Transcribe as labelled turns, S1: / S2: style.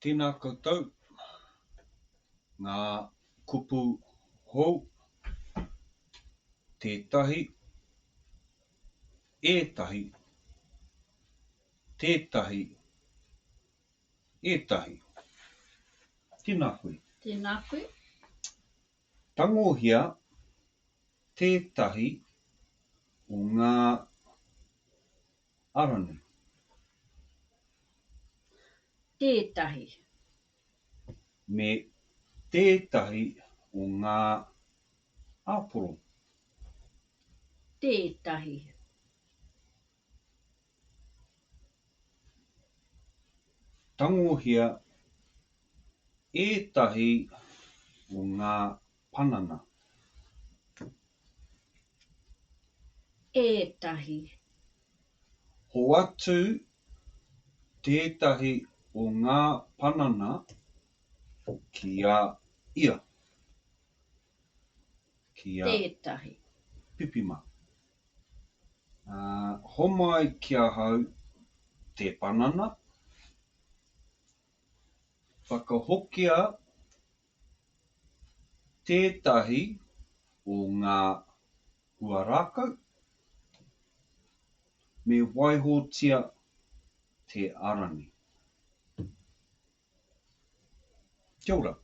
S1: Tēnā koutou, ngā kupu hou, tētahi, ētahi, tētahi, ētahi. Tēnā koe.
S2: Tēnā koe.
S1: Tangohia tētahi o ngā arani.
S2: Tētahi.
S1: Me tētahi o ngā āporo.
S2: Tētahi.
S1: Tangohia ētahi o ngā panana.
S2: Ētahi.
S1: Hoatu tētahi o ngā panana ki a ia. Ki a.
S2: Tētahi.
S1: Pipima. Homai ki ahau te panana. Whakahokia tētahi o ngā huarākau, me waihotia te arani. Kia ora.